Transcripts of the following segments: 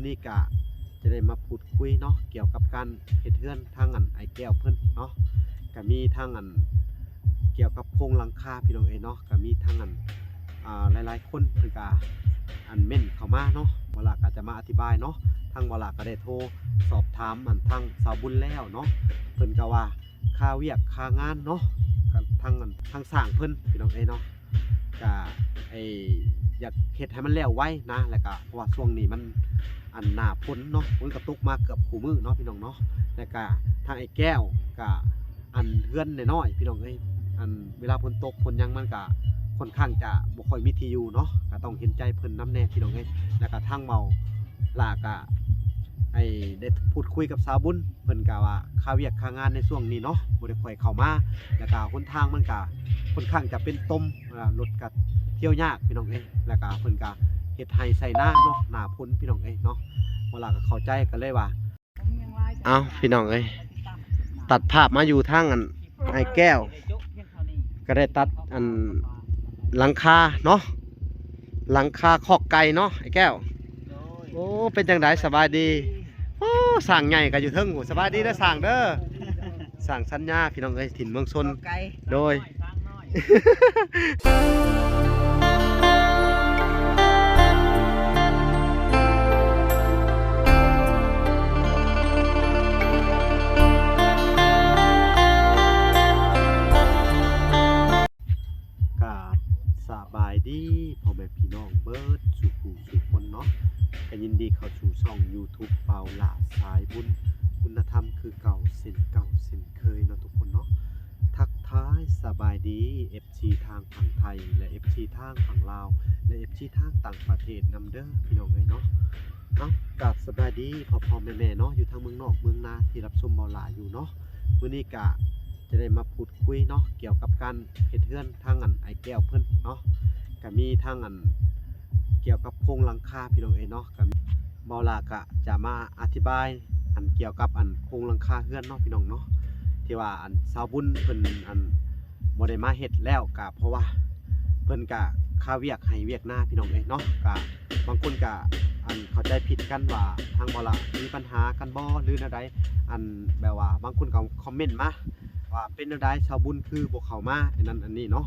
ນີ້ກະຈະໄດ້ມາພູດຄຸຍເນາະ ກ່ຽວກັບການເຮັດເຮືອນທາງອັນອ້າຍແກ້ວເພິ່ນເນາະ ກະມີທັງອັນກ່ຽວກັບໂຄງຫຼັງຄາພີ່ນ້ອງເອີຍເນາະ ກະມີທັງອັນ ອ່າ ຫຼາຍໆຄົນເພິ່ນກະອັນເມັ້ນເຂົ້າມາເນາະ ບ່າວຫຼ້າກະຈະມາອະທິບາຍເນາະ ທາງບ່າວຫຼ້າກະໄດ້ໂທສອບຖາມອັນທາງສາວບຸນແລ້ວເນາະ ເພິ່ນກະວ່າ ຄ່າວຽກຄ່າງານເນາະ ກັບທາງອັນ ທາງຊ່າງເພິ່ນພີ່ນ້ອງເອີຍເນາະ ກະໄອ້ຢາກເຮັດໃຫ້ມັນແລ້ວໄວນະ ແລ້ວກະເພາະວ່າຊ່ວງນີ້ມັນອັນໜ້າຝົນເນາະ ຝົນກະຕົກມາເກືອບຄູ່ມື້ເນາະພີ່ນ້ອງເນາະ ແລ້ວກະທາງອ້າຍແກ້ວກະອັນເຮືອນນ້ອຍໆພີ່ນ້ອງເອີຍ ອັນເວລາຝົນຕົກຝົນຫຍັງມັນກະຄ່ອນຂ້າງຈະບໍ່ຄ່ອຍມີທີ່ຢູ່ເນາະ ກະຕ້ອງເຫັນໃຈເພິ່ນນຳແດ່ພີ່ນ້ອງເອີຍ ແລ້ວກະທາງເບົາຫຼ້າກະໄດ້ ໄດ້ພູດຄຸຍກັບສາວບຸນ ເພິ່ນກະວ່າຄ່າວຽກຄ່າງານໃນຊ່ວງນີ້ເນາະ ບໍ່ໄດ້ຄ່ອຍເຂົ້າມາ ແລ້ວກະຫົນທາງມັນກະຄ່ອນຂ້າງຈະເປັນຕົມ ລົດກະທ່ຽວຍາກພີ່ນ້ອງເອີຍ ແລ້ວກະເພິ່ນກະເຮັດໄຮ່ໄຖນາເນາະ ໜ້າຝົນພີ່ນ້ອງເອີຍເນາະ ບ່າວຫຼ້າກະເຂົ້າໃຈ ກະເລີຍວ່າ ເອົ້າ ພີ່ນ້ອງເອີຍ ຕັດພາບມາຢູ່ທາງອັນອ້າຍແກ້ວ ກະໄດ້ຕັດອັນຫຼັງຄາເນາະ ຫຼັງຄາຄອກໄກ່ເນາະອ້າຍແກ້ວ ໂອ້ ເປັນຈັ່ງໃດ ສະບາຍດີ ໂອ້ ຊ່າງໃຫຍ່ກະຢູ່ເທິງພຸ້ນ ສະບາຍດີເດີຊ່າງເດີ ຊ່າງສັນຍາພີ່ນ້ອງເອີຍ ຖິ່ນເມືອງຊົນ ໂດຍ ກາບສະບາຍດີພໍ່ແມ່ພີ່ນ້ອງເບິດສູ່ຜູ້ສູ່ຄົນເນາະ ກະຍິນດີເຂົ້າສູ່ຊ່ອງຢູທູບ ບ່າວຫຼ້າສາຍບຸນ ຄຸນນະທຳຄືເກົ່າ ເຊັ່ນເກົ່າເຊັ່ນເຄີຍເນາະທຸກຄົນເນາະ ທັກທາຍສະບາຍດີ ເອັຟຊີ ທາງຝັ່ງໄທ ແລະ ເອັຟຊີ ທາງຝັ່ງລາວ ແລະ ເອັຟຊີ ທາງຕ່າງປະເທດນຳເດີພີ່ນ້ອງເອີຍເນາະ ເອົ້າ ກາບສະບາຍດີພໍ່ໆແມ່ໆເນາະ ຢູ່ທາງເມືອງນອກເມືອງນາທີ່ຮັບຊົມບ່າວຫຼ້າຢູ່ເນາະ ມື້ນີ້ກະຈະໄດ້ມາພູດຄຸຍເນາະ ກ່ຽວກັບການເຮັດເຮືອນທາງອັນອ້າຍແກ້ວເພິ່ນເນາະ ກະມີທັງອັນກ່ຽວກັບໂຄງຫຼັງຄາພີ່ນ້ອງເອີຍເນາະ ກະບ່າວຫຼ້າກະຈະມາອະທິບາຍອັນກ່ຽວກັບອັນໂຄງຫຼັງຄາເຮືອນເນາະພີ່ນ້ອງເນາະ ທີ່ວ່າອັນສາວບຸນເພິ່ນອັນ ບໍ່ໄດ້ມາເຮັດແລ້ວ ກະເພາະວ່າເພິ່ນກະຄາວຽກໄຮ່ວຽກນາພີ່ນ້ອງເອີຍເນາະ ກະບາງຄົນກະອັນເຂົ້າໃຈຜິດກັນວ່າທາງບ່າວຫຼ້າມີບັນຫາກັນບໍ່ ຫຼືແນວໃດ ອັນແບບວ່າບາງຄົນກະຄອມເມັ້ນມາວ່າເປັນແນວໃດ ສາວບຸນຄືບໍ່ເຂົ້າມາ ອັນນັ້ນອັນນີ້ເນາະ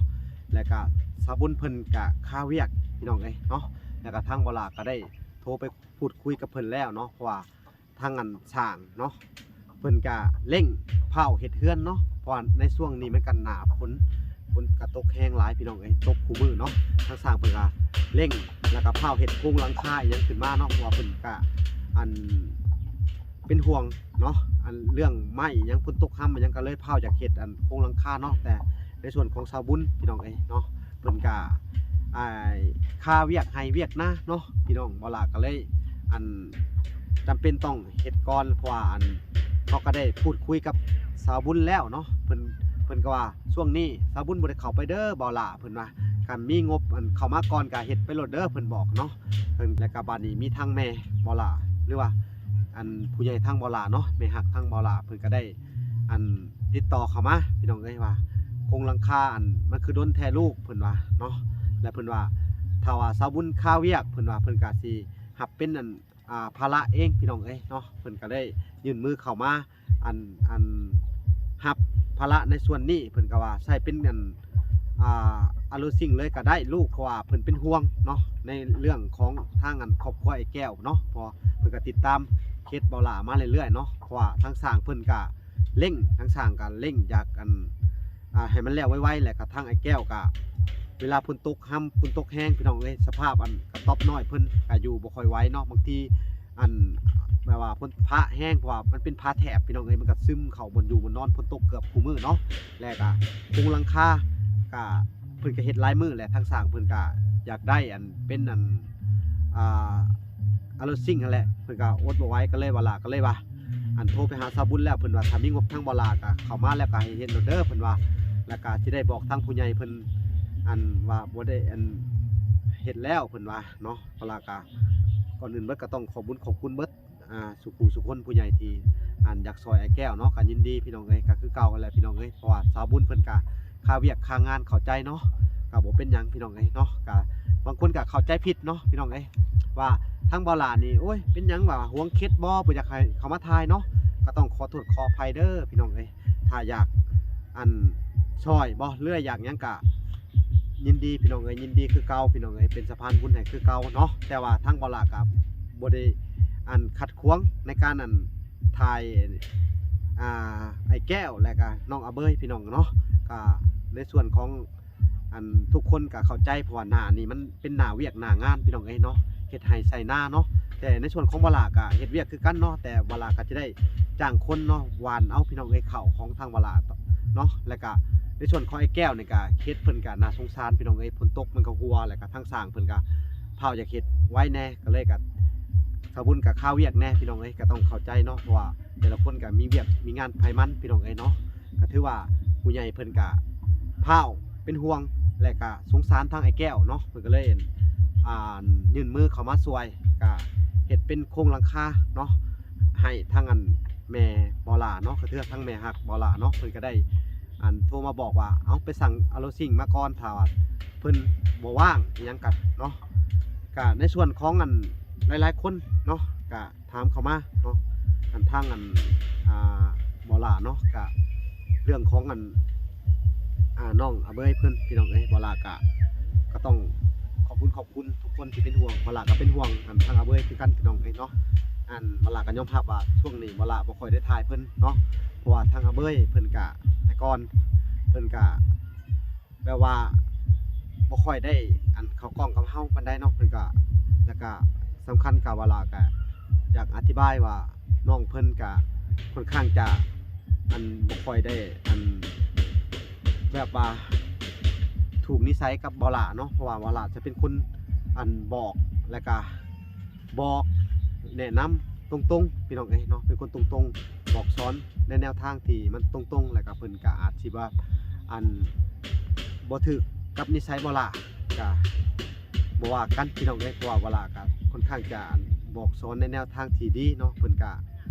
ແລ້ວກະສາວບຸນເພິ່ນກະຄາວຽກພີ່ນ້ອງເອີຍເນາະ ແລ້ວກະທາງບ່າວຫຼ້າກະໄດ້ໂທໄປ ພູດຄຸຍກັບເພິ່ນແລ້ວເນາະ ເພາະວ່າທາງອັນຊ່າງເນາະ ເພິ່ນກະເລັ່ງພ້າວເຮັດເຮືອນເນາະ ເພາະວ່າໃນຊ່ວງນີ້ມັນກະໜ້າຝົນ ຝົນກະຕົກແຮງຫຼາຍພີ່ນ້ອງເອີຍ ຕົກຄູ່ມື້ເນາະ ທາງຊ່າງເພິ່ນກະເລັ່ງ ແລ້ວກະພ້າວເຮັດໂຄງຫຼັງຄາອີ່ຫຍັງຂຶ້ນມາເນາະ ເພາະວ່າເພິ່ນກະອັນເປັນຫ່ວງເນາະ ອັນເລື່ອງໄມ້ອີ່ຫຍັງ ຝົນຕົກຮຳອີ່ຫຍັງ ກະເລີຍພ້າວຢາກເຮັດອັນໂຄງຫຼັງຄາເນາະ ແຕ່ ໃນສ່ວນຂອງສາວບຸນພີ່ນ້ອງເອີຍເນາະ ເພິ່ນກະ ອ່າ ຄາວຽກໄຮ່ວຽກນາເນາະພີ່ນ້ອງ ບ່າວຫຼ້າກະເລີຍ ອັນ ຈຳເປັນຕ້ອງເຮັດກ່ອນ ເພາະວ່າອັນ ເຮົາກະໄດ້ພູດຄຸຍກັບສາວບຸນແລ້ວເນາະ ເພິ່ນ ເພິ່ນກະວ່າຊ່ວງນີ້ສາວບຸນບໍ່ໄດ້ເຂົ້າໄປເດີບ່າວຫຼ້າ ເພິ່ນວ່າ ຄັນມີງົບອັນເຂົ້າມາກ່ອນກະເຮັດໄປໂລດເດີ ເພິ່ນບອກເນາະ ເພິ່ນ ແລ້ວກະບາດນີ້ມີທັງແມ່ບ່າວຫຼ້າ ຫຼືວ່າ ອັນຜູ້ໃຫຍ່ທາງບ່າວຫຼ້າເນາະ ແມ່ຮັກທາງບ່າວຫຼ້າ ເພິ່ນກະໄດ້ ອັນຕິດຕໍ່ເຂົ້າມາພີ່ນ້ອງເອີຍວ່າ ໂຄງຫຼັງຄາອັນມັນຄືດົນແທ້ລູກ ເພິ່ນວ່າເນາະ ແລະເພິ່ນວ່າ ຖ້າວ່າສາວບຸນຄາວຽກ ເພິ່ນວ່າເພິ່ນກະຊິຮັບເປັນອັນ ອ່າ ພາລະເອງພີ່ນ້ອງເອີຍເນາະ ເພິ່ນກະໄດ້ຍື່ນມືເຂົ້າມາ ອັນ ອັນຮັບພາລະໃນສ່ວນນີ້ ເພິ່ນກະວ່າໃຊ້ເປັນອັນ ອ່າ outsourcing ເລີຍກະໄດ້ລູກ ເພາະວ່າເພິ່ນເປັນຫ່ວງເນາະ ໃນເລື່ອງຂອງທາງອັນຄອບຄົວອ້າຍແກ້ວເນາະ ເພາະເພິ່ນກະຕິດຕາມເຂດບ່າວຫຼ້າມາເລື້ອຍໆເນາະ ເພາະວ່າທາງຊ່າງເພິ່ນກະ ເລັ່ງ ທາງຊ່າງກະເລັ່ງຢາກອັນ ອ່າ ໃຫ້ມັນແລ້ວໄວໆ ແລະກະທາງອ້າຍແກ້ວກະ ເວລາຝົນຕົກຮຳ ຝົນຕົກແຮງພີ່ນ້ອງເອີຍ ສະພາບອັນກະຕ໊ອບນ້ອຍເພິ່ນກະຢູ່ບໍ່ຄ່ອຍໄຫວເນາະ ບາງທີອັນ ແບບວ່າຝົນພະແຮງ ເພາະວ່າມັນເປັນຜາແຖບພີ່ນ້ອງເອີຍ ມັນກະຊຶມເຂົ້າບ່ອນຢູ່ບ່ອນນອນ ຝົນຕົກເກືອບຄູ່ມື້ເນາະ ແລະກະໂຄງຫຼັງຄາກະ ເພິ່ນກະເຮັດຫຼາຍມື້ແຫຼະ ທາງຊ່າງເພິ່ນກະຢາກໄດ້ອັນເປັນອັນ ອ່າ outsourcing ຫັ້ນແຫຼະ ເພິ່ນກະອົດບໍ່ໄຫວ ກະເລີຍວ່າ ກະເລີຍວ່າ ອັນໂທໄປຫາສາວບຸນແລ້ວ ເພິ່ນວ່າຖ້າມີງົບທາງບ່າວຫຼ້າກະເຂົ້າມາແລ້ວກະໃຫ້ເຮັດໂລດເດີ ເພິ່ນວ່າ ແລ້ວກະຊິໄດ້ບອກທາງຜູ້ໃຫຍ່ເພິ່ນ ອັນວ່າບໍ່ໄດ້ອັນເຮັດແລ້ວ ເພິ່ນວ່າເນາະ ບ່າວຫຼ້າກະ ກ່ອນອື່ນເບິດກະຕ້ອງຂອບບຸນຂອບຄຸນເບິດ ອ່າ ສູ່ຜູ້ສູ່ຄົນ ຜູ້ໃຫຍ່ທີ່ອັນຢາກຊ່ອຍອ້າຍແກ້ວເນາະ ກະຍິນດີພີ່ນ້ອງເອີຍ ກະຄືເກົ່າຫັ້ນແຫຼະພີ່ນ້ອງເອີຍ ເພາະວ່າສາວບຸນເພິ່ນກະຄາວຽກຄາງານເຂົ້າໃຈເນາະ ກໍບໍ່ເປັນຫຍັງພີ່ນ້ອງເອີຍເນາະ. ກໍບາງຄົນກໍເຂົ້າໃຈຜິດເນາະພີ່ນ້ອງເອີຍ ວ່າທາງບ່າວຫຼ້ານີ້ ໂອ້ຍ ເປັນຫຍັງວ່າຫວງເຂດບໍ່ ບໍ່ຢາກໃຫ້ເຂົ້າມາຖ່າຍເນາະ. ກໍຕ້ອງຂໍໂທດຂໍອະໄພເດີພີ່ນ້ອງເອີຍ. ຖ້າຢາກອັນຊ່ອຍບໍ່ ຫຼືວ່າຢາກຫຍັງກະຍິນດີພີ່ນ້ອງເອີຍ ຍິນດີຄືເກົ່າພີ່ນ້ອງເອີຍ ເປັນສະພານບຸນໃຫ້ຄືເກົ່າເນາະ. ແຕ່ວ່າທາງບ່າວຫຼ້າກະບໍ່ໄດ້ອັນຂັດຂວາງໃນການອັນຖ່າຍ ອ່າ ອ້າຍແກ້ວ ແລະກະນ້ອງອາເບີຍພີ່ນ້ອງເນາະ. ກະໃນສ່ວນຂອງ ອັນທຸກຄົນກໍເຂົ້າໃຈ ເພາະວ່າໜ້ານີ້ມັນເປັນໜ້າວຽກໜ້າງານພີ່ນ້ອງເອີຍເນາະ ເຮັດໄຮ່ໄຖນາເນາະ. ແຕ່ໃນສ່ວນຂອງບ່າວຫຼ້າກໍເຮັດວຽກຄືກັນເນາະ ແຕ່ບ່າວຫຼ້າກໍຈະໄດ້ຈ້າງຄົນເນາະ ຫວ່ານເອົາພີ່ນ້ອງເອີຍ ເຂົ້າຂອງທາງບ່າວຫຼ້າເນາະ. ແລ້ວກໍໃນສ່ວນຂອງອ້າຍແກ້ວນີ້ກໍເຂດເພິ່ນກໍໜ້າສົງສານພີ່ນ້ອງເອີຍ ຝົນຕົກມັນກໍຮົ່ວ ແລ້ວກໍທາງຊ່າງເພິ່ນກໍພ້າວຢາກເຮັດໄວແດ່ ກໍເລີຍກໍສາວບຸນກໍຄາວຽກແດ່ພີ່ນ້ອງເອີຍ. ກໍຕ້ອງເຂົ້າໃຈເນາະ ເພາະວ່າແຕ່ລະຄົນກໍມີວຽກມີງານໃຜມັນພີ່ນ້ອງເອີຍເນາະ. ກໍຖືວ່າຜູ້ໃຫຍ່ເພິ່ນກະພ້າວເປັນຫ່ວງ ແລະກະສົງສານທາງອ້າຍແກ້ວເນາະ ເພິ່ນກໍເລີຍ ອ່າ ຍື່ນມືເຂົ້າມາຊ່ວຍ ກະເຮັດເປັນໂຄງຫຼັງຄາເນາະ ໃຫ້ທາງອັນແມ່ບ່າວຫຼ້າເນາະ. ກໍຖືວ່າທາງແມ່ຮັກບ່າວຫຼ້າເນາະ ເພິ່ນກໍໄດ້ອັນໂທມາບອກວ່າ ເອົາ ໄປສັ່ງອາໂລຊິງມາກ່ອນ ຖ້າວ່າເພິ່ນບໍ່ວ່າງອີ່ຫຍັງກັນເນາະ. ກະໃນສ່ວນຂອງອັນຫຼາຍໆຄົນເນາະ ກະ ຖາມເຂົ້າມາເນາະ ອັນທາງອັນ ອ່າ ບ່າວຫຼ້າເນາະ ກະເລື່ອງຂອງອັນ ອ່າ ນ້ອງອາເບີຍເພິ່ນ ພີ່ນ້ອງເອີຍ. ບ່າວຫຼ້າກະ ກໍຕ້ອງຂອບຄຸນ ຂອບຄຸນທຸກຄົນທີ່ເປັນຫ່ວງ. ບ່າວຫຼ້າກໍເປັນຫ່ວງອັນທາງອາເບີຍຄືກັນ ພີ່ນ້ອງເອີຍເນາະ. ອັນບ່າວຫຼ້າກໍຍອມຮັບວ່າຊ່ວງນີ້ບ່າວຫຼ້າບໍ່ຄ່ອຍໄດ້ຖ່າຍເພິ່ນເນາະ ເພາະວ່າທາງອາເບີຍເພິ່ນກະ ແຕ່ກ່ອນເພິ່ນກະ ແບບວ່າບໍ່ຄ່ອຍໄດ້ອັນເຂົ້າກ້ອງກັບເຮົາປານໃດເນາະ. ເພິ່ນກະ ແລ້ວກະສຳຄັນກະວ່າລາວກະຢາກອະທິບາຍວ່າ ນ້ອງເພິ່ນກະຄ່ອນຂ້າງຈະອັນບໍ່ຄ່ອຍໄດ້ອັນແບບວ່າຖືກນິໄສກັບບ່າວຫຼ້າເນາະ ເພາະວ່າບ່າວຫຼ້າຈະເປັນຄົນອັນບອກ ແລ້ວກະ ບອກແນະນຳຕົງໆ ພີ່ນ້ອງເອີຍເນາະ ເປັນຄົນຕົງໆ ບອກສອນໃນແນວທາງທີ່ມັນຕົງໆ ແລ້ວກໍເພິ່ນກໍອາດຊິວ່າ ອັນ ບໍ່ຖືກກັບນິໄສບ່າວຫຼ້າ ກໍບໍ່ວ່າກັນ ພີ່ນ້ອງເອີຍ ເພາະວ່າບ່າວຫຼ້າກໍຄ່ອນຂ້າງຈະ ອັນ ບອກສອນໃນແນວທາງທີ່ດີເນາະ. ເພິ່ນກໍ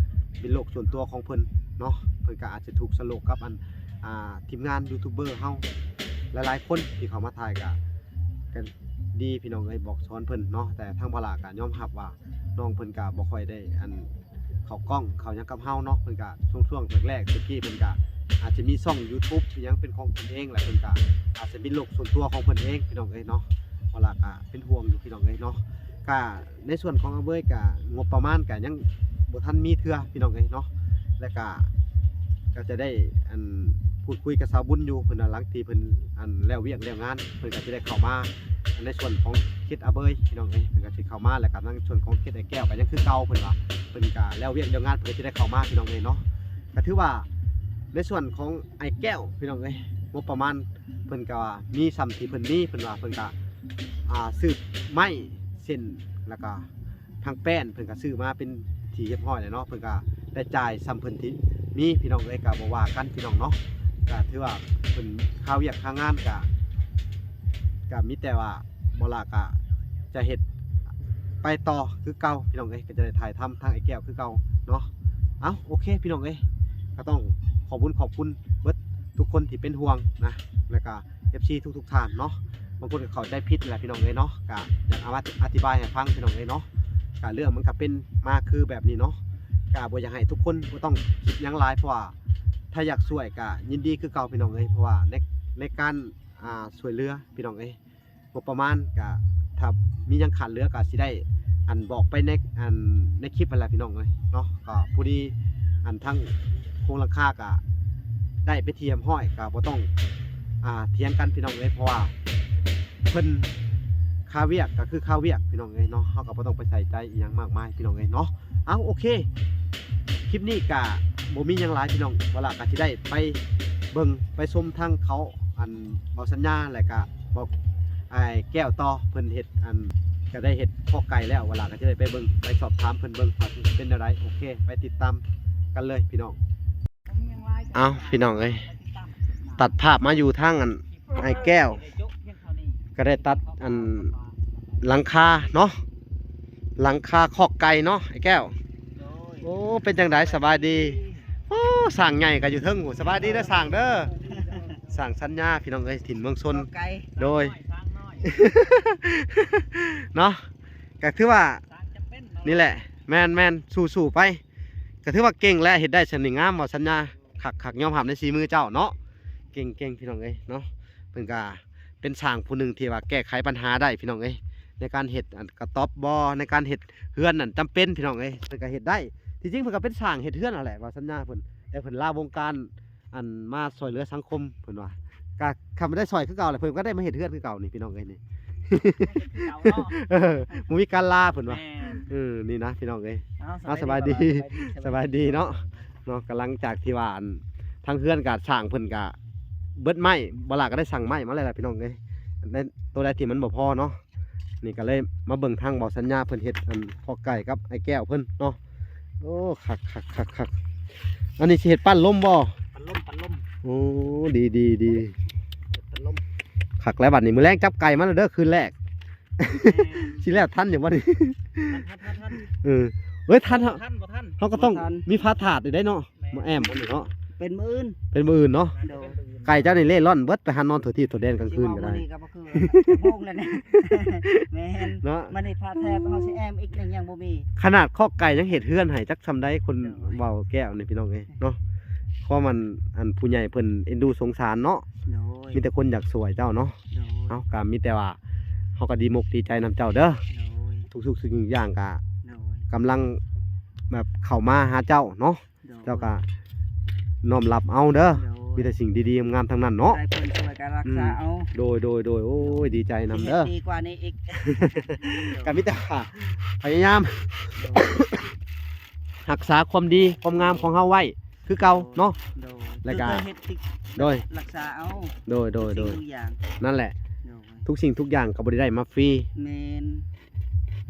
ເປັນໂລກສ່ວນຕົວຂອງເພິ່ນເນາະ ເພິ່ນກໍອາດຈະຖືກສະໂລກກັບ ອັນ ອ່າ ທີມງານຢູທູບເບີເຮົາຫຼາຍໆຄົນທີ່ເຂົ້າມາຖ່າຍ ກໍ ກໍດີພີ່ນ້ອງເອີຍ ບອກສອນເພິ່ນເນາະ. ແຕ່ທາງບ່າວຫຼ້າກໍຍອມຮັບວ່າ ນ້ອງເພິ່ນກໍບໍ່ຄ່ອຍໄດ້ອັນເຂົ້າກ້ອງເຂົ້າຫຍັງກັບເຮົາເນາະ ເພິ່ນກໍຊ່ວງໆແລກໆ ແຕ່ກີ້ເພິ່ນກໍອາດຈະມີຊ່ອງຢູທູບອີ່ຫຍັງເປັນຂອງເພິ່ນເອງ ແລະເພິ່ນກໍອາດຈະມີໂລກສ່ວນຕົວຂອງເພິ່ນເອງ ພີ່ນ້ອງເອີຍເນາະ. ບ່າວຫຼ້າກໍເປັນຫ່ວງຢູ່ ພີ່ນ້ອງເອີຍເນາະ. ກໍໃນສ່ວນຂອງອາເບີຍກໍງົບປະມານກໍຍັງບໍ່ທັນມີເທື່ອ ພີ່ນ້ອງເອີຍເນາະ ແລະກໍ ກໍຈະໄດ້ອັນ ພູດຄຸຍກັບສາວບຸນຢູ່ ເພິ່ນວ່າຫຼັງທີ່ເພິ່ນອັນແລ້ວວຽກແລ້ວງານ ເພິ່ນກໍຈະໄດ້ເຂົ້າມາໃນສ່ວນຂອງເຂດອາເບີຍ ພີ່ນ້ອງເອີຍ ເພິ່ນກໍຊິເຂົ້າມາ. ແລ້ວກໍໃນສ່ວນຂອງເຂດອ້າຍແກ້ວກໍຍັງຄືເກົ່າ ເພິ່ນວ່າເພິ່ນກໍແລ້ວວຽກແລ້ວງານ ເພິ່ນກໍຈະໄດ້ເຂົ້າມາ ພີ່ນ້ອງເອີຍເນາະ. ກໍຖືວ່າໃນສ່ວນຂອງອ້າຍແກ້ວ ພີ່ນ້ອງເອີຍ ງົບປະມານເພິ່ນກໍວ່າມີສ່ຳທີ່ເພິ່ນມີ ເພິ່ນວ່າເພິ່ນກໍ ອ່າ ຊື້ໄມ້ເສັ້ນ ແລ້ວກໍ ທັງແປ້ນເພິ່ນກໍຊື້ມາເປັນທີ່ຮຽບຮ້ອຍແລ້ວເນາະ ເພິ່ນກໍໄດ້ຈ່າຍສ່ຳເພິ່ນທີ່ມີ ພີ່ນ້ອງເອີຍ ກໍບໍ່ວ່າກັນ ພີ່ນ້ອງເນາະ. ກໍຖືວ່າເພິ່ນຄາວຽກຄາງານ ກໍ ກໍມີແຕ່ວ່າບ່າວຫຼ້າກໍຈະເຮັດໄປຕໍ່ຄືເກົ່າ ພີ່ນ້ອງເອີຍ ກໍຈະໄດ້ຖ່າຍທຳທາງອ້າຍແກ້ວຄືເກົ່າເນາະ. ເອົ້າ ໂອເຄ ພີ່ນ້ອງເອີຍ ກໍຕ້ອງຂອບຄຸນຂອບຄຸນເບິດທຸກຄົນທີ່ເປັນຫ່ວງນະ ແລ້ວກໍ ເອັຟຊີທຸກໆທ່ານເນາະ ບາງຄົນກໍເຂົ້າໃຈຜິດແຫຼະ ພີ່ນ້ອງເອີຍເນາະ ກະຢາກເອົາມາອະທິບາຍໃຫ້ຟັງ ພີ່ນ້ອງເອີຍເນາະ. ກະເລື່ອງມັນກະເປັນມາຄືແບບນີ້ເນາະ ກະບໍ່ຢາກໃຫ້ທຸກຄົນບໍ່ຕ້ອງຄິດຫຍັງຫຼາຍ ເພາະວ່າຖ້າຢາກຊ່ວຍກະຍິນດີຄືເກົ່າ ພີ່ນ້ອງເອີຍ ເພາະວ່າໃນ ໃນການ ອ່າ ຊ່ວຍເຫຼືອ ພີ່ນ້ອງເອີຍ ງົບປະມານກະ ຖ້າມີຫຍັງຂາດເຫຼືອກະຊິໄດ້ ອັນ ບອກໄປໃນ ອັນ ໃນຄລິບຫັ້ນແຫຼະ ພີ່ນ້ອງເອີຍເນາະ. ກໍພໍດີ ອັນ ທັງໂຄງຫຼັງຄາກະໄດ້ເປັນທີ່ຮຽບຮ້ອຍ ກະບໍ່ຕ້ອງ ອ່າ ຖຽງກັນ ພີ່ນ້ອງເອີຍ ເພາະວ່າເພິ່ນຄາວຽກກະຄືຄາວຽກ ພີ່ນ້ອງເອີຍເນາະ ເຮົາກະບໍ່ຕ້ອງໄປໃສ່ໃຈອີ່ຫຍັງມາກມາຍ ພີ່ນ້ອງເອີຍເນາະ. ເອົ້າ ໂອເຄ ຄລິບນີ້ກະບໍ່ມີຫຍັງຫຼາຍ ພີ່ນ້ອງ ເວລາກະຊິໄດ້ໄປເບິ່ງໄປຊົມທາງເຂົາ ອັນ ເບົາສັນຍາ ແລະກະເບົາ ອ້າຍແກ້ວຕໍ່ ເພິ່ນເຮັດ ອັນ ກະໄດ້ເຮັດຄອກໄກ່ແລ້ວ ເວລາກະຊິໄດ້ໄປເບິ່ງ ໄປສອບຖາມເພິ່ນເບິ່ງວ່າຊິເປັນແນວໃດ. ໂອເຄ ໄປຕິດຕາມກັນເລີຍ ພີ່ນ້ອງ. ເອົ້າ ພີ່ນ້ອງເອີຍ ຕັດພາບມາຢູ່ທາງ ອັນ ອ້າຍແກ້ວ ກະໄດ້ຕັດ ອັນ ຫຼັງຄາເນາະ ຫຼັງຄາຄອກໄກ່ເນາະ ອ້າຍແກ້ວ. ໂອ້ ເປັນຈັ່ງໃດ ສະບາຍດີ? ໂອ້ ຊ່າງໃຫຍ່ກະຢູ່ເທິງພຸ້ນ ສະບາຍດີເດີ ຊ່າງເດີ. ສ້າງສັນຍາພີ່ນ້ອງເອີຍ ຖິ່ນເມືອງຊົນ ບໍ່ໄກ ໂດຍ ເນາະ ກໍຖືວ່າ ນີ້ແຫຼະ ແມ່ນໆ ສູ້ໆໄປ ກໍຖືວ່າເກັ່ງແຫຼະ ເຮັດໄດ້ສ່ຳນີ້ງາມ ເວົ້າສັນຍາ ຄັກໆ ຍອມຮັບໃນສີມືເຈົ້າເນາະ ເກັ່ງໆ ພີ່ນ້ອງເອີຍເນາະ ເພິ່ນກໍເປັນຊ່າງຜູ້ໜຶ່ງທີ່ວ່າແກ້ໄຂບັນຫາໄດ້ພີ່ນ້ອງເອີຍ ໃນການເຮັດອັນກະຕ໊ອບບໍ່ ໃນການເຮັດເຮືອນນັ້ນຈຳເປັນພີ່ນ້ອງເອີຍ ເພິ່ນກໍເຮັດໄດ້ ທີ່ຈິງເພິ່ນກໍເປັນຊ່າງເຮັດເຮືອນຫັ້ນແຫຼະ ເວົ້າສັນຍາເພິ່ນ ແຕ່ເພິ່ນລາວົງການ ອັນມາຊ່ວຍເຫຼືອສັງຄົມເພິ່ນວ່າ ກະຄັນບໍ່ໄດ້ຊ່ອຍຄືເກົ່າແຫຼະ ເພິ່ນກໍໄດ້ມາເຮັດເຮືອນຄືເກົ່ານີ້ພີ່ນ້ອງເອີຍນີ້ ເອີ ບໍ່ມີການລາເພິ່ນວ່າ ແມ່ນ ເອີ ນີ້ນະພີ່ນ້ອງເອີຍ ເອົາ ເອົາ ສະບາຍດີ ສະບາຍດີ ສະບາຍດີເນາະ ເນາະ ກໍຫຼັງຈາກທີ່ວ່າ ອັນ ທາງເຮືອນກໍຊ່າງເພິ່ນກໍເບິດໄມ້ ບໍ່ຫຼ້າກໍໄດ້ສັ່ງໄມ້ມາແລ້ວລະພີ່ນ້ອງເອີຍ ໃນໂຕໃດທີ່ມັນບໍ່ພໍເນາະ ນີ້ກໍເລີຍມາເບິ່ງທາງເບົາສັນຍາເພິ່ນເຮັດອັນຄອກໄກ່ກັບອ້າຍແກ້ວເພິ່ນເນາະ ໂອ້ ຄັກໆໆໆ ອັນນີ້ຊິເຮັດປັ້ນລົມບໍ່? ປັ້ນລົມ ປັ້ນລົມ ໂອ້ ດີໆໆ ເຮັດປັ້ນລົມ ຄັກແລ້ວບັດນີ້ ມື້ແລງຈັບໄກ່ມາແລ້ວເດີ ຄືນແລກ ແມ່ນ ຊິແລ້ວທັນຢູ່ບໍ່ນີ້? ທັນໆໆໆ ເອີ ເອີຍ ທັນ ທັນບໍ່ທັນ ເຮົາກໍຕ້ອງ ບໍ່ທັນ ມີພາທາດໄດ້ເນາະ ແມ່ນ ມາແອ້ມອັນນີ້ເນາະ ເປັນມື້ອື່ນ ເປັນມື້ອື່ນເນາະ ໂດຍ ໄກ່ເຈົ້ານີ້ເລ່ລ່ອນເບິດ ໄປຫານອນທົ່ວທີ່ທົ່ວແດນກາງຄືນກໍໄດ້ ຊິເວົ້າມື້ນີ້ກໍບໍ່ຄື ຈະໂມງແລ້ວນະ ແມ່ນ ເນາະ ມື້ນີ້ພາແທບ ເຮົາຊິແອ້ມອີກ ຍັງ ຍັງບໍ່ມີ ຂະໜາດຄອກໄກ່ຍັງເຮັດເຮືອນໃຫ້ຈັກຊ່ຳໃດ ຄົນ ໂດຍ ເວົ້າແກ້ວນີ້ພີ່ນ້ອງເອີຍເນາະ ຄວາມມັນ ອັນຜູ້ໃຫຍ່ເພິ່ນເອັນດູສົງສານເນາະ ໂດຍ ມີແຕ່ຄົນຢາກຊ່ວຍເຈົ້າເນາະ ໂດຍ ເອົາ ກໍມີແຕ່ວ່າ ເຮົາກໍດີມົກດີໃຈນຳເຈົ້າເດີ ໂດຍ ທຸກໆສິ່ງທຸກຢ່າງກໍ ໂດຍ ກຳລັງແບບເຂົ້າມາຫາເຈົ້າເນາະ ໂດຍ ເຈົ້າກໍນ້ອມຮັບເອົາເດີ ໂດຍ ມີແຕ່ສິ່ງດີໆງາມໆທັງນັ້ນເນາະ ໄດ້ເພິ່ນຊ່ວຍກໍຮັກສາເອົາ ອືມ ໂດຍໆໆ ໂອ້ຍ ດີໃຈນຳເດີ ຊິເຮັດດີກວ່ານີ້ອີກ ກໍມີແຕ່ວ່າພະຍາຍາມ ໂດຍ ຮັກສາຄວາມດີຄວາມງາມຂອງເຮົາໄວ້ຄືເກົ່າເນາະ ໂດຍ ແລ້ວກໍ ຄືເຄີຍເຮັດຕິ ໂດຍ ຮັກສາເອົາ ໂດຍໆໆ ທຸກສິ່ງທຸກຢ່າງ ນັ້ນແຫຼະ ໂດຍ ທຸກສິ່ງທຸກຢ່າງກໍບໍ່ໄດ້ໄດ້ມາຟຣີ ແມ່ນ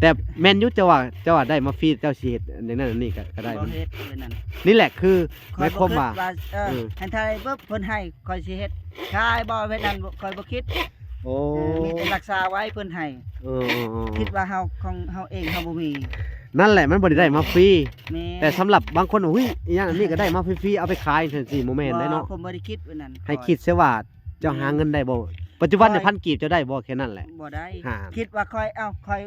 ແຕ່ແມ່ນຢູ່ ເຈົ້າວ່າ ເຈົ້າວ່າໄດ້ມາຟຣີ ເຈົ້າຊິເຮັດອັນນັ້ນອັນນີ້ກໍ ກໍໄດ້ ບໍ່ເຮັດເລີຍນັ້ນ ນີ້ແຫຼະຄື ຂ້ອຍ ໝາຍຄວາມວ່າ ບໍ່ຄິດວ່າ ເອີ ເອີ ຄັນຖ້າໄດ້ເບິ່ງເພິ່ນໃຫ້ ຂ້ອຍຊິເຮັດຂາຍບໍ່ ເຮັດນັ້ນ ຂ້ອຍບໍ່ຄິດ ໂອ້ ເອີ ມີແຕ່ຮັກສາໄວ້ເພິ່ນໃຫ້ ເອີ ເອີ ເອີ ຄິດວ່າເຮົາ ຂອງເຮົາເອງເຮົາບໍ່ມີ ນັ້ນແຫຼະ ມັນບໍ່ໄດ້ໄດ້ມາຟຣີ ແມ່ນ ແຕ່ສຳລັບບາງຄົນ ຫຸ້ຍ ອີຫຍັງອັນນີ້ກໍໄດ້ມາຟຣີໆ ເອົາໄປຂາຍ ຈັ່ງຊີ້ບໍ່ແມ່ນເດ້ເນາະ ບໍ່ ເພິ່ນບໍ່ໄດ້ຄິດອັນນັ້ນ ໃຫ້ຄິດເສຍວ່າ ເຈົ້າຫາເງິນໄດ້ບໍ່? ແມ່ນ ປັດຈຸບັນນີ້ ຂ້ອຍ ພັນກີບ ເຈົ້າໄດ້ບໍ່? ແຄ່ນັ້ນແຫຼະ ບໍ່ໄດ້ ຫາ ຄິດວ່າຂ້ອຍ ເອົ້າ ຂ້ອຍ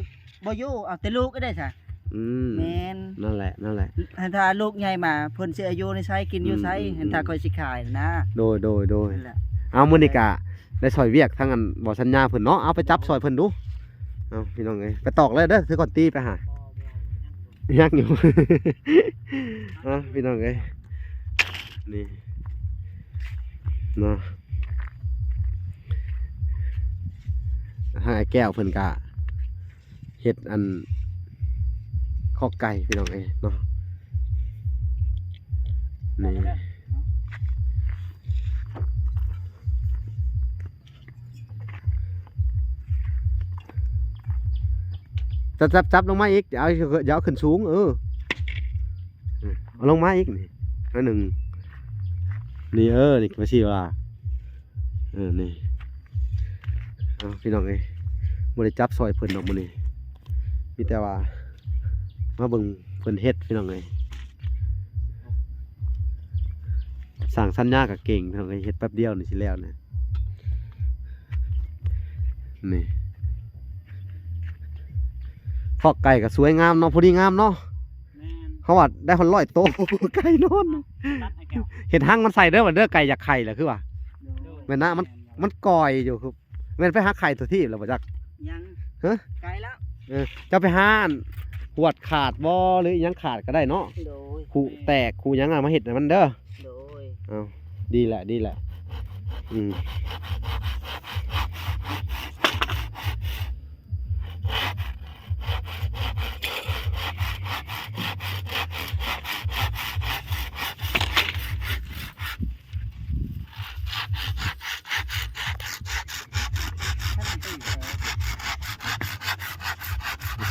ບໍ່ຢູ່ ເອົາແຕ່ລູກກໍໄດ້ຊະ ອືມ ແມ່ນ ນັ້ນແຫຼະ ນັ້ນແຫຼະ ຄັນຖ້າລູກໃຫຍ່ມາ ເພິ່ນຊິເອົາຢູ່ໃນໃສ ກິນຢູ່ໃສ ອືມ ຄັນຖ້າຂ້ອຍຊິຂາຍນະ ໂດຍ ໂດຍ ໂດຍ ນັ້ນແຫຼະ ເອົາ ມື້ນີ້ກະໄດ້ຊ່ອຍວຽກທາງອັນບໍ່ສັນຍາເພິ່ນເນາະ ເອົາໄປຈັບຊ່ອຍເພິ່ນດູ ເອົາ ພີ່ນ້ອງເອີຍ ໄປຕອກເລີຍເດີ ຖືກ້ອນຕີໄປຫາ ຍັກຢູ່ ເອົາ ພີ່ນ້ອງເອີຍ ນີ້ ເນາະ ທາງອ້າຍແກ້ວເພິ່ນກະເຮັດອັນຄອກໄກ່ ພີ່ນ້ອງເອີຍເນາະ ນີ້ ຈັບ ຈັບ ຈັບລົງມາອີກ ຢ່າເອົາ ຢ່າເອົາຂຶ້ນສູງ ເອີ ເອົາລົງມາອີກ ນີ້ໜ້ອຍໜຶ່ງ ນີ້ ເອີ ນີ້ ໄປຊິວ່າ ເອີ ນີ້ ເອົາ ພີ່ນ້ອງເອີຍ ບໍ່ໄດ້ຈັບຊ່ອຍເພິ່ນດອກມື້ນີ້ ມີແຕ່ວ່າມາເບິ່ງເພິ່ນເຮັດ ພີ່ນ້ອງເອີຍ ສ້າງສັນຍາກໍເກັ່ງ ພີ່ນ້ອງເອີຍ ເຮັດແປັບດຽວນີ້ຊິແລ້ວນີ້ ນີ້ ຄອກໄກ່ກໍສວຍງາມເນາະ ພໍດີງາມເນາະ ແມ່ນ ເຮົາວ່າໄດ້ຮອດຮ້ອຍໂຕ ໄກ່ນອນ ຕັດໃຫ້ແກ້ວ ເຮັດຮັງມັນໃສ່ເດີ ວ່າເດີ ໄກ່ຢາກໄຂ່ແຫຼະ ຄືວ່າ ໂດຍ ແມ່ນນະ ມັນ ແມ່ນ ມັນກ່ອຍຢູ່ ຄື ແມ່ນໄປຫາໄຂ່ຕົວທີ່ແລ້ວບໍ່ຈັກ ຍັງ ຮະ ໄກແລ້ວ ເອີ ເຈົ້າໄປຫາອັນຫວດຂາດບໍ່ ຫຼືອີ່ຫຍັງຂາດກໍໄດ້ເນາະ ໂດຍ ຄຸແຕກຄຸຫຍັງ ເອົາມາເຮັດໃຫ້ມັນເດີ ໂດຍ ເອົາ ດີແຫຼະ ດີແຫຼະ ອືມ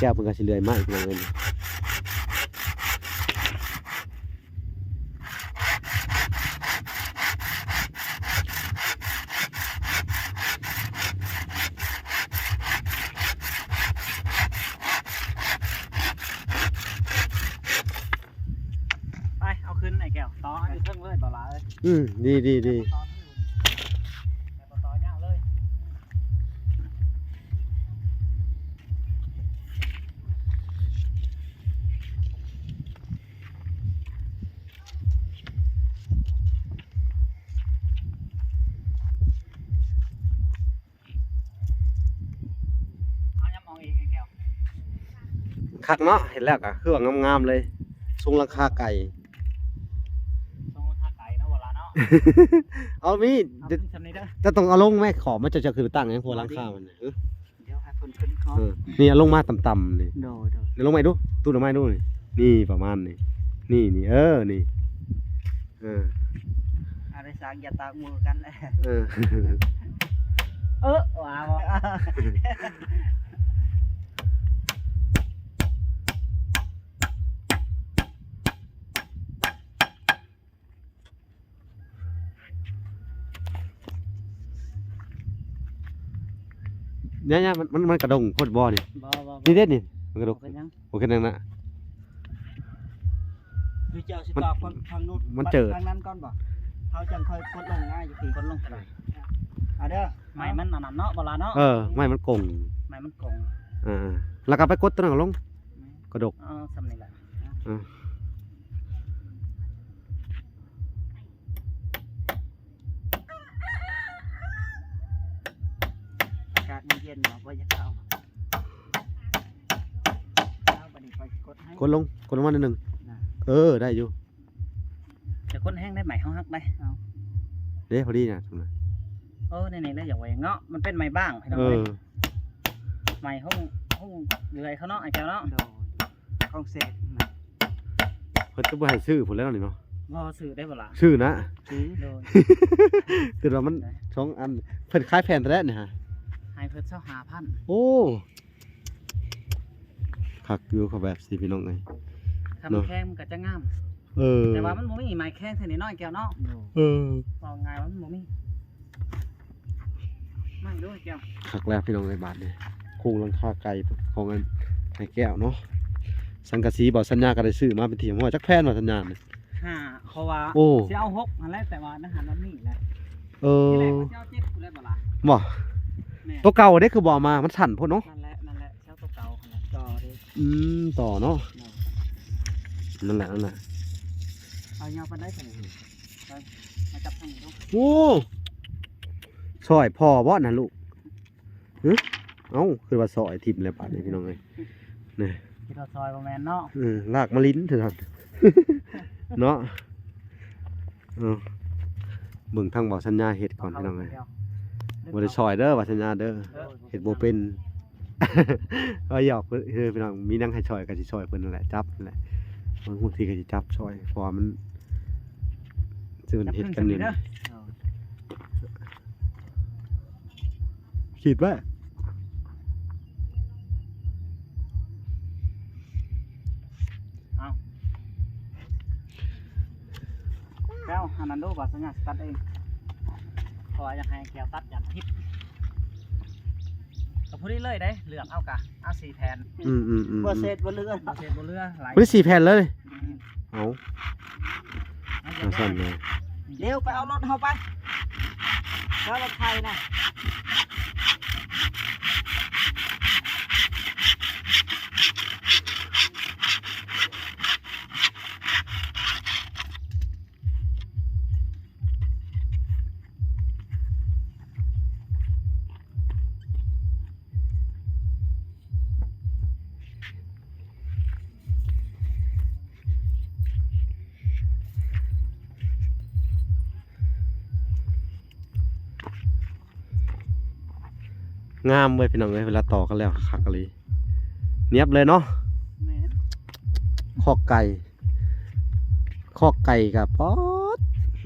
ແກ້ວເພິ່ນກໍຊິເລື່ອຍໄມ້ ພີ່ນ້ອງເອີຍ ໄປ ເອົາຂຶ້ນໄອ້ແກ້ວ ຕໍ່ຢູ່ເທິງເລີຍ ບໍ່ຫຼາຍ ອືມ ດີ ດີ ດີ ຕໍ່ ຄັກເນາະ ເຮັດແລ້ວກໍຄືວ່າງາມໆເລີຍ ຊົງຫຼັງຄາໄກ່ ຊົງຫຼັງຄາໄກ່ເນາະ ບໍ່ລະເນາະ ເອົາມີ ເອົາຂຶ້ນຊ່ຳນີ້ເດີ ຈະຕ້ອງເອົາລົງແມ່ ຂອບມັນ ເຈົ້າ ເຈົ້າຂຶ້ນໄປຕັ້ງຫຍັງ ເພາະວ່າຫຼັງຄາມັນ ເອີ ດຽວໃຫ້ເພິ່ນຂຶ້ນກ່ອນ ເອີ ນີ້ເອົາລົງມາຕ່ຳໆນີ້ ໂດຍໆ ເອົາລົງມາອີກດູ ຕູດອອກມາດູນີ້ ນີ້ປະມານນີ້ ນີ້ໆ ເອີ ນີ້ ເອີ ອາໄດ້ສ້າງຢ່າຕາກມືກັນ ເອີ ເອີ ວ່າບໍ່ ຍາໆ ມັນ ມັນ ມັນກະດົງໂພດບໍ່ນີ້ ບໍ່ໆໆ ນີ້ເດ້ນີ້ ມັນກະດົງ ບໍ່ເປັນຫຍັງ ບໍ່ເປັນຫຍັງນະ ຫຼືເຈົ້າຊິຕອກທາງ ທາງໂນ້ນ ມັນເຈີດ ທາງນັ້ນກ່ອນບໍ່ ເຮົາຈັ່ງຄ່ອຍກົດລົງນະ ຢູ່ທີ່ກົດລົງກໍໄດ້ ເອົາເດີ ໄມ້ມັນອັນນັ້ນເນາະ ບໍ່ລະເນາະ ເອີ ໄມ້ມັນກົງ ໄມ້ມັນກົງ ເອີ ແລ້ວກໍໄປກົດຕົວນັ້ນລົງ ກະດົກ ເອີ ຊ່ຳນີ້ແຫຼະ ເອີ ອາກາດມັນເຢັນເນາະ ບໍ່ຢາກເຂົ້າ ເອົາ ບັດນີ້ຂ້ອຍຊິກົດໃຫ້ ກົດລົງ ກົດລົງມາໜ້ອຍໜຶ່ງ ນະ ເອີ ໄດ້ຢູ່ ຈະກົດແຮງໄດ້ ໄມ້ເຮົາຫັກໄດ໋ ເອົາ ເດ້ ພໍດີນະ ເອີ ນີ້ໆ ແລ້ວຢາກໄວ້ເນາະ ມັນເປັນໄມ້ບ້າງພີ່ນ້ອງ ເອີ ເອີຍ ໄມ້ຫົງ ຫົງເລື່ອຍເຂົາເນາະ ອ້າຍແກ້ວເນາະ ໂດຍ ຂອງເສກນະ ເພິ່ນກໍບໍ່ໃຫ້ຊື້ພຸ້ນແລ້ວນີ້ເນາະ ບໍ່ຊື້ໄດ້ບໍ່ລະ ຊື້ນະ ຊື້ ໂດຍ ຄືວ່າມັນສອງອັນ ເພິ່ນຂາຍແຜ່ນເທົ່າໃດນີ້ຫະ ໃຫ້ເພິ່ນຊາວຫ້າພັນ ໂອ້ ຄັກຢູ່ ເຂົາແບບຊີ້ພີ່ນ້ອງເອີຍ ຄັນ ເນາະ ແຂງມັນກໍຈະງາມ ເອີ ແຕ່ວ່າມັນບໍ່ມີໄມ້ແຂງເທົ່ານີ້ເນາະ ອ້າຍແກ້ວເນາະ ເອີ ເວົ້າງ່າຍວ່າມັນບໍ່ມີ ມາເດີອ້າຍແກ້ວ ຄັກແລ້ວພີ່ນ້ອງເອີຍ ບາດນີ້ໂຄງຫຼັງຄາໄກ່ຂອງອັນອ້າຍແກ້ວເນາະ ສັງກະສີບໍ່ ສັນຍາກໍໄດ້ຊື້ມາເປັນທີ່ຮຽບຮ້ອຍ ຈັກແຜ່ນວ່າສັນຍານີ້ ຫ້າ ເພາະວ່າ ໂອ້ ຊິເອົາຫົກຫັ້ນແຫຼະ ແຕ່ວ່າໃນຫັ້ນມັນມີແຫຼະ ເອີ ທີແລກວ່າຊິເອົາເຈັດພຸ້ນແຫຼະບໍ່ລະ ບໍ່ ແມ່ນ ໂຕເກົ່າເດ້ຄືບໍ່ເອົາມາ ມັນສັ້ນໂພດເນາະ ນັ້ນແຫຼະ ນັ້ນແຫຼະ ຊິເອົາໂຕເກົ່າຫັ້ນແຫຼະ ຕໍ່ເດ້ ອືມ ຕໍ່ເນາະ ນັ້ນແຫຼະ ນັ້ນແຫຼະ ເອົາຍາວປານໃດຊັ້ນນີ້ ໄປ ມາຈັບທາງນີ້ດູ ໂອ້ ຊ່ອຍພໍ່ບໍ່ນະລູກ ຫຶ ເອົ້າ ຄືວ່າຊ່ອຍຖິ້ມແລ້ວບາດນີ້ພີ່ນ້ອງເອີຍ ນີ້ ຄິດວ່າຊ່ອຍບໍ່ແມ່ນເນາະ ເອີ ລາກມາຫຼິ້ນເທື່ອນັ້ນ ເນາະ ເອີ ເບິ່ງທາງເບົາສັນຍາເຮັດກ່ອນພີ່ນ້ອງເອີຍ ບໍ່ໄດ້ຊ່ອຍເດີວ່າສັນຍາເດີ ເອີ ເຮັດບໍ່ເປັນ ເອີ ຢອກເພິ່ນ ເອີ ພີ່ນ້ອງ ມີຫຍັງໃຫ້ຊ່ອຍກໍຊິຊ່ອຍເພິ່ນນັ້ນແຫຼະ ຈັບນັ້ນແຫຼະ ບາງ ບາງທີກໍຊິຈັບຊ່ອຍ ເພາະວ່າມັນ ຊິເພິ່ນເຮັດກັນຢູ່ ຈັບເຄື່ອງເສຍເດີ ຂີດໄວ້ ເອົາ ແກ້ວ ອັນນັ້ນດູ ວ່າສັນຍາຊິຕັດເອງ ເພາະວ່າຢາກໃຫ້ແກ້ວຕັດ ຢ້ານຜິດ ກໍພໍດີເລີຍເດ້ ເລືອກເອົາກະ ເອົາສີ່ແຜ່ນ ອືມໆໆໆ ບໍ່ເສດບໍ່ເຫຼືອ ບໍ່ເສດບໍ່ເຫຼືອ ພໍດີສີ່ແຜ່ນເລີຍ ອືມ ເອົາ ເອົາຊັ້ນເລີຍ ເລັວ ໄປເອົາລົດເຮົາໄປ ເອົາລົດໄຖນະ. ງາມເວີຍພີ່ນ້ອງເອີຍ ເວລາຕໍ່ກັນແລ້ວຄັກອີ່ຫຼີ ນຽບເລີຍເນາະ ແມ່ນ ຄອກໄກ່ ຄອກໄກ່ກໍປອດ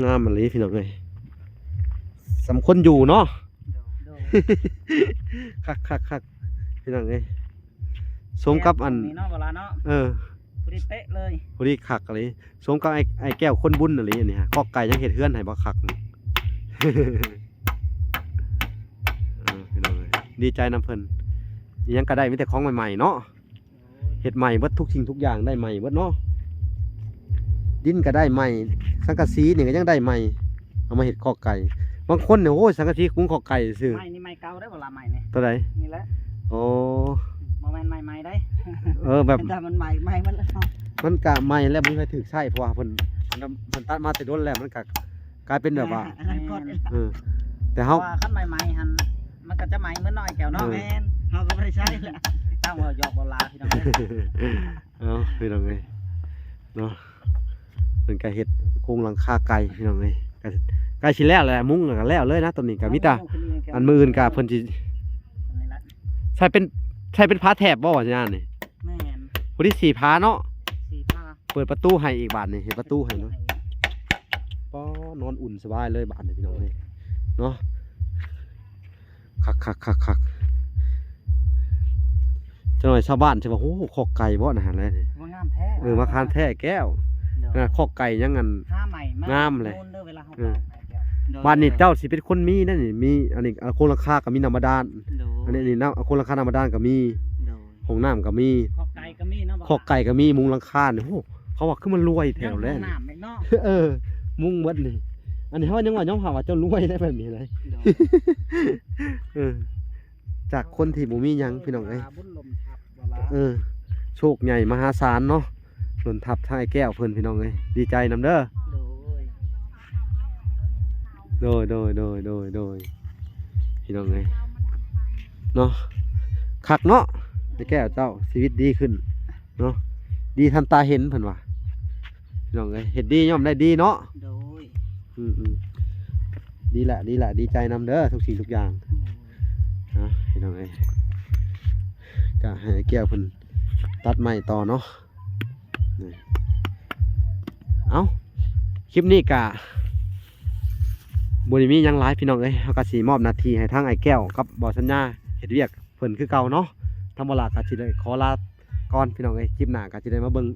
ງາມອີ່ຫຼີພີ່ນ້ອງເອີຍ ສ່ຳຄົນຢູ່ເນາະ ໂດຍ ຄັກໆໆ ພີ່ນ້ອງເອີຍ ສົມກັບອັນ ນີ້ເນາະ ເວລາເນາະ ເອີ ພໍດີເປະເລີຍ ພໍດີຄັກອີ່ຫຼີ ສົມກັບໄອ້ ໄອ້ແກ້ວຄົນບຸນອີ່ຫຼີນີ້ ຄອກໄກ່ຍັງເຮັດເຮືອນໃຫ້ບໍ່ຄັກ ເອີ ພີ່ນ້ອງເອີຍ ດີໃຈນຳເພິ່ນ ອີ່ຫຍັງກໍໄດ້ ມີແຕ່ຂອງໃໝ່ໆເນາະ ເຮັດໃໝ່ເບິດ ທຸກສິ່ງທຸກຢ່າງໄດ້ໃໝ່ເບິດເນາະ ດິນກໍໄດ້ໃໝ່ ສັງກະສີນີ້ກໍຍັງໄດ້ໃໝ່ ເອົາມາເຮັດຄອກໄກ່ ບາງຄົນນີ້ ໂອ້ຍ ສັງກະສີມຸງຄອກໄກ່ຊື່ ໄມ້ນີ້ໄມ້ເກົ່າເດ້ ບໍ່ລະ ໄມ້ນີ້ ຕົວໃດ ນີ້ແຫຼະ ໂອ້ ບໍ່ແມ່ນໄມ້ໃໝ່ເດ້ ເອີ ແບບ ແຕ່ມັນໃໝ່ ໃໝ່ໝົດແລ້ວ ມັນກະໃໝ່ແລ້ວ ບໍ່ມີໃຜຖືກໃຊ້ ເພາະວ່າເພິ່ນ ເພິ່ນຕັດມາແຕ່ດົນແລ້ວ ມັນກະກາຍເປັນແບບວ່າ ອັນນັ້ນກໍ ເອີ ແຕ່ເຮົາ ວ່າຄັນໃໝ່ໆຫັ້ນ ມັນກໍຈະໃໝ່ເໝືອນນ້ອຍແກ້ວເນາະ ເອີ ແມ່ນ ເຮົາກໍບໍ່ໄດ້ໃຊ້ແຫຼະ ເວົ້າຫຍອກເວົ້າລາພີ່ນ້ອງເອີຍ. ເອົາ ພີ່ນ້ອງເອີຍເນາະ ເພິ່ນກະເຮັດໂຄງຫຼັງຄາໄກ່ພີ່ນ້ອງເອີຍ ກະໃກ້ຊິແລ້ວແຫຼະ ມຸງກະແລ້ວເລີຍນະ ຕອນນີ້ກະມີແຕ່ ອັນມື້ອື່ນກະເພິ່ນຊິໃສ່ເປັນ ໃສ່ເປັນຝາແຖບບໍ່ວ່າຊິນະນີ້? ແມ່ນ ພໍດີສີ່ຝາເນາະ ສີ່ຝາ ເປີດປະຕູໃຫ້ອີກບາດນີ້ ເຮັດປະຕູໃຫ້ເນາະ. ປ້ອ ນອນອຸ່ນສະບາຍເລີຍບາດນີ້ພີ່ນ້ອງເອີຍເນາະ. ຄັກໆໆໆ ຈັກໜ່ອຍຊາວບ້ານຊິວ່າ ໂອ້ ຄອກໄກ່ບໍ່ນະຫັ້ນແຫຼະນີ້ ວ່າງາມແທ້ ເອີ ວ່າງາມແທ້ແກ້ວ ໂດຍ ຂະໜາດຄອກໄກ່ຍັງອັນ ຫາໃໝ່ມາງາມເລີຍ ໂດຍ ເວລາເຮົາ ເອີ ບາດນີ້ເຈົ້າຊິເປັນຄົນມີໄດ໋ນີ້ ມີອັນນີ້ ໂຄງຫຼັງຄາກໍມີນ້ຳບາດານ ໂດຍ ອັນນີ້ ນີ້ນ້ຳ ໂຄງຫຼັງຄານ້ຳບາດານກໍມີ ໂດຍ ຫ້ອງນ້ຳກໍມີ ຄອກໄກ່ກໍມີເນາະ ຄອກໄກ່ກໍມີ ມຸງຫຼັງຄານີ້ ໂອ້ ເຂົາວ່າຄືມັນລວຍແທ້ແຫຼະ ຍັງຫ້ອງນ້ຳອີກເນາະ ເອີ ມຸງເບິດນີ້ ອັນນີ້ເຮົາຍັງວ່າຍອມຮັບວ່າເຈົ້າລວຍໄດ໋ແບບນີ້ນະ ໂດຍ ເອີ ຈາກຄົນທີ່ບໍ່ມີຫຍັງພີ່ນ້ອງເອີຍ ບຸນລົ້ມທັບບໍ່ລະ ເອີ ໂຊກໃຫຍ່ມະຫາສານເນາະ ລົ້ມທັບທາງອ້າຍແກ້ວເພິ່ນພີ່ນ້ອງເອີຍ ດີໃຈນຳເດີ ໂດຍ ໂດຍ ໂດຍ ໂດຍ ໂດຍ ພີ່ນ້ອງເອີຍເນາະ ຄັກເນາະ ອ້າຍແກ້ວເຈົ້າ ຊີວິດດີຂຶ້ນ ເນາະ ດີທັນຕາເຫັນເພິ່ນວ່າ ພີ່ນ້ອງເອີຍ ເຮັດດີຍ່ອມໄດ້ດີເນາະ ໂດຍ ອືມໆ ດີລະ ດີລະ ດີໃຈນຳເດີ ທຸກສິ່ງທຸກຢ່າງ ໂດຍ ເນາະ ພີ່ນ້ອງເອີຍ ກະໃຫ້ອ້າຍແກ້ວເພິ່ນຕັດໄມ້ຕໍ່ເນາະ ນີ້ ເອົ້າ ຄລິບນີ້ກະບໍ່ໄດ້ມີຫຍັງຫຼາຍພີ່ນ້ອງເອີຍ ເຮົາກະຊິມອບໜ້າທີ່ໃຫ້ທາງອ້າຍແກ້ວກັບບໍ່ສັນຍາເຮັດວຽກ ເພິ່ນຄືເກົ່າເນາະ ທາງບໍ່ຫຼ້າກໍຊິໄດ້ຂໍລາກ່ອນພີ່ນ້ອງເອີຍ ຄລິບໜ້າກໍຊິໄດ້ມາເບິ່ງ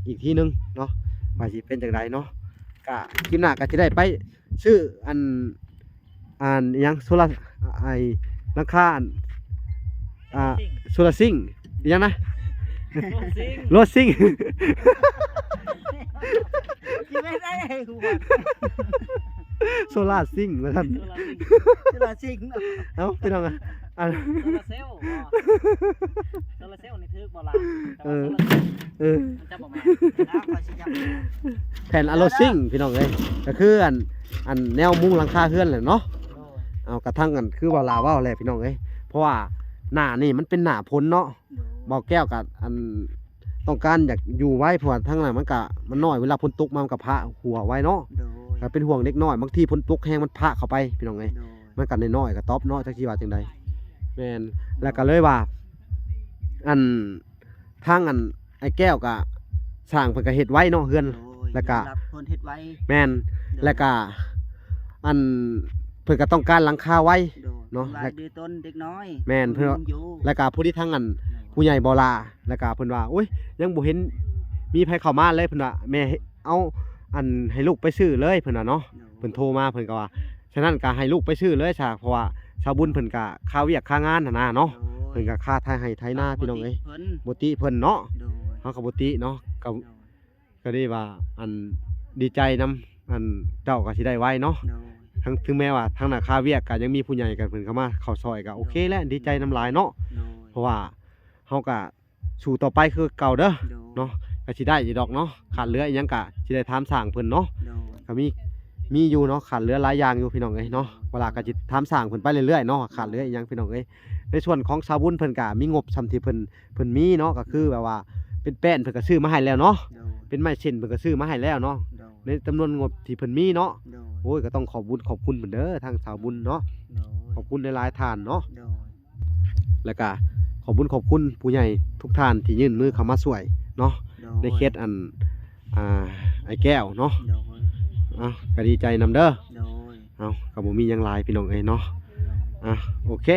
ອີກທີໜຶ່ງເນາະ ວ່າຊິເປັນຈັ່ງໃດເນາະ ກະຄລິບໜ້າກໍຊິໄດ້ໄປຊື້ອັນ ອັນອີຫຍັງ ໂຊລາ ໄອ້ ຫຼັງຄາອັນ ອ່າ ໂຊລາຊິງ ອີຫຍັງນະ ໂລຊິງ ໂລຊິງ ຊິແມ່ນໄອ້ຫົວ ໂຊລາຊິງວ່າຊັ້ນ ໂຊລາຊິງ ໂຊລາຊິງເນາະ ເອົ້າ ພີ່ນ້ອງ ອັນ ໂຊລາເຊວ ໂຊລາເຊວນີ້ຖືກບໍ່ລະ ເອີ ເອີ ມັນຈະບໍ່ແມ່ນ ອ່າ ຂ້ອຍຊິຈຳ ແຜ່ນອາໂລຊິງ ພີ່ນ້ອງເອີຍ ກໍຄືອັນ ອັນແນວມຸງຫຼັງຄາເຮືອນແຫຼະເນາະ ໂດຍ ເອົາ ກະທັງອັນ ຄືວ່າລາວເວົ້າແຫຼະພີ່ນ້ອງເອີຍ ເພາະວ່າໜ້ານີ້ມັນເປັນໜ້າຝົນເນາະ ໂດຍ ບ່າວແກ້ວກະອັນ ຕ້ອງການຢາກຢູ່ໄວ ເພາະວ່າທາງນັ້ນມັນກະ ມັນນ້ອຍ ເວລາຝົນຕົກມາມັນກະພະຫົວໄວເນາະ ໂດຍ ກະເປັນຫ່ວງເດັກນ້ອຍ ບາງທີຝົນຕົກແຮງມັນພະເຂົ້າໄປພີ່ນ້ອງເອີຍ ໂດຍ ມັນກະນ້ອຍໆ ກະຕອບເນາະ ຈັກຊິວ່າຈັ່ງໃດ ແມ່ນ ແລ້ວກະເລີຍວ່າ ອັນ ທາງອັນ ອ້າຍແກ້ວກະ ຊ່າງເພິ່ນກະເຮັດໄວເນາະ ເຮືອນ ໂດຍ ແລ້ວກະ ຍອມຮັບເພິ່ນເຮັດໄວ ແມ່ນ ໂດຍ ແລ້ວກະ ອັນ ເພິ່ນກະຕ້ອງການຫຼັງຄາໄວ ໂດຍ ເນາະ ເພິ່ນວ່າ ແລ້ວ ເດັກນ້ອຍ ແມ່ນ ເພິ່ນວ່າ ແລ້ວກະພໍດີທາງອັນ ໂດຍ ຜູ້ໃຫຍ່ບໍ່ລາ ແລ້ວກະເພິ່ນວ່າ ໂອ້ຍ ຍັງບໍ່ເຫັນມີໃຜເຂົ້າມາເລີຍ ເພິ່ນວ່າ ແມ່ເອົາ ອັນ ໃຫ້ລູກໄປຊື້ເລີຍ ເພິ່ນວ່າເນາະ ໂດຍ ເພິ່ນໂທມາ ເພິ່ນກະວ່າ ສະນັ້ນກະໃຫ້ລູກໄປຊື້ເລີຍຊະ ເພາະວ່າສາວບຸນເພິ່ນກະຄາວຽກຄາງານຫັ້ນນະເນາະ ໂດຍ ເພິ່ນກະຄາໄທໄຮ່ໄຖນາ ເຮົາກໍ ພີ່ນ້ອງເອີຍ ບໍ່ຕິເພິ່ນເນາະ ໂດຍ ເຮົາກໍບໍ່ຕິເນາະ ກໍ ໂດຍ ກໍໄດ້ວ່າ ອັນ ດີໃຈນຳ ອັນ ເຈົ້າກໍຊິໄດ້ໄວເນາະ ໂດຍ ທັງ ເຖິງແມ້ວ່າທາງໜ້າຄາວຽກກໍຍັງມີຜູ້ໃຫຍ່ກັນເພິ່ນເຂົ້າມາເຂົ້າຊ່ອຍ ກໍໂອເຄແຫຼະ ໂດຍ ດີໃຈນຳຫຼາຍເນາະ ໂດຍ ເພາະວ່າເຮົາກໍ ສູ້ຕໍ່ໄປຄືເກົ່າເດີ ໂດຍ ເນາະ ກໍຊິໄດ້ຢູ່ດອກເນາະ ຂາດເຫຼືອອີ່ຫຍັງກໍຊິໄດ້ຖາມຊ່າງເພິ່ນເນາະ ໂດຍ ກໍມີ ມີຢູ່ເນາະ ຂາດເຫຼືອຫຼາຍຢ່າງຢູ່ພີ່ນ້ອງເອີຍເນາະ ເວລາກໍຊິຖາມຊ່າງເພິ່ນໄປເລື້ອຍໆເນາະ ຂາດເຫຼືອອີ່ຫຍັງພີ່ນ້ອງເອີຍ ໃນສ່ວນຂອງສາວບຸນເພິ່ນກໍມີງົບສ່ຳທີ່ເພິ່ນ ເພິ່ນມີເນາະ ກໍຄືແບບວ່າເປັນແປ້ນເພິ່ນກໍຊື້ມາໃຫ້ແລ້ວເນາະ ໂດຍ ເປັນໄມ້ເສັ້ນເພິ່ນກໍຊື້ມາໃຫ້ແລ້ວເນາະ ໂດຍ ໃນຈຳນວນງົບທີ່ເພິ່ນມີເນາະ ໂດຍ ໂອ້ຍ ກໍຕ້ອງຂອບບຸນຂອບຄຸນເພິ່ນເດີ ທາງສາວບຸນເນາະ ໂດຍ ຂອບຄຸນຫຼາຍໆທ່ານເນາະ ໂດຍ ແລ້ວກະຂອບບຸນຂອບຄຸນຜູ້ໃຫຍ່ທຸກທ່ານທີ່ຍື່ນມືເຂົ້າມາຊ່ວຍເນາະ ໂດຍ ໃນເຂດອັນ ອ່າ ອ້າຍແກ້ວເນາະ ໂດຍ ເອົ້າ ກະດີໃຈນຳເດີ ໂດຍ ເອົ້າ ກະບໍ່ມີຫຍັງຫຼາຍພີ່ນ້ອງເອີຍເນາະ ໂດຍ ອ່າ ໂອເຄ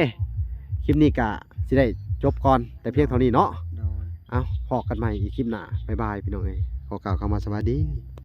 ຄລິບນີ້ກະຊິໄດ້ຈົບກ່ອນແຕ່ພຽງເທົ່ານີ້ເນາະ ໂດຍ ເອົ້າ ພໍ້ກັນໃໝ່ອີກຄລິບໜ້າ ບາຍບາຍພີ່ນ້ອງເອີຍ ຂໍກ່າວຄຳວ່າສະບາຍດີ.